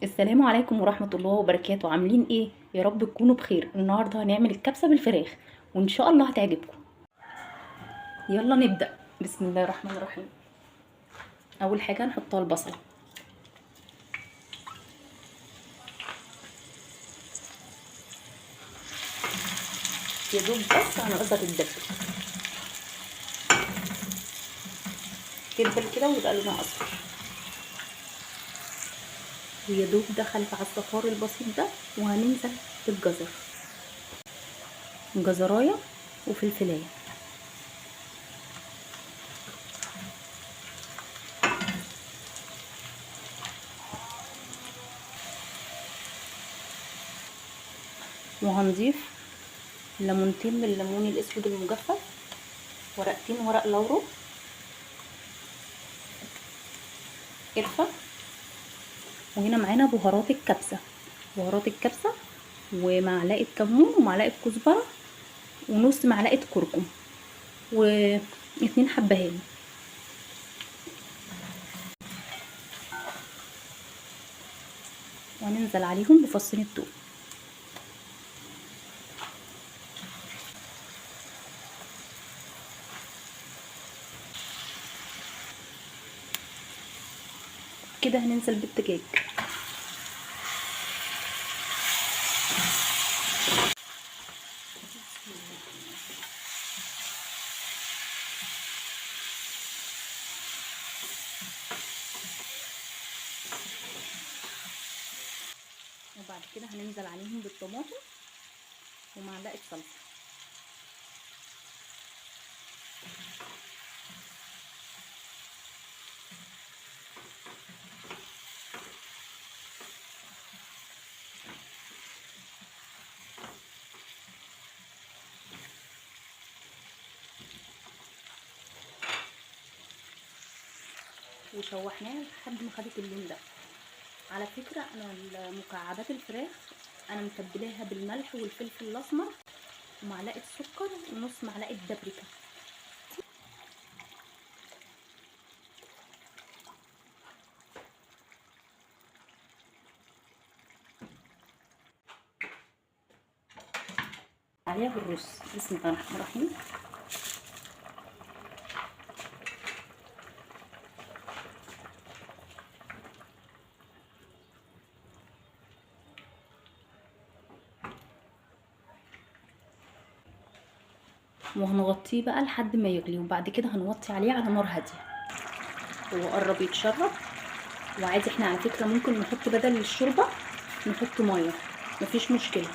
السلام عليكم ورحمة الله وبركاته. عاملين ايه؟ يا رب تكونوا بخير. النهاردة هنعمل الكبسة بالفراخ وان شاء الله هتعجبكم. يلا نبدأ. بسم الله الرحمن الرحيم. اول حاجة نحطها البصل، يا دوب بس هنقدر تتدبل تدبل كده ويبقى لونها اصفر، ويا دوب دخلت على الصفار البسيط ده. وهننزل بالجزر، جزرايه وفلفلايه. وهنضيف ليمونتين من الليمون الاسود المجفف، ورقتين ورق لورو، قرفه، وهنا معانا بهارات الكبسه، بهارات الكبسه ومعلقة كمون ومعلقة كزبره ونص معلقه كركم و2 حبهان. وهننزل عليهم بفصين الثوم. كده هننزل بالدجاج. وبعد كده هننزل عليهم بالطماطم ومعلقة صلصة. وشوحناها لحد ما خدت اللون ده. على فكرة انا مكعبات الفراخ انا متبلاها بالملح والفلفل الاسمر ومعلقة سكر ونص معلقة بابريكا. عليها بالرز. بسم الله الرحمن الرحيم. وهنغطيه بقى لحد ما يغلي، وبعد كده هنوطي عليه على نار هادية. هو قرب يتشرب. وعادي احنا على فكرة ممكن نحط بدل الشوربة نحط مية، مفيش مشكلة.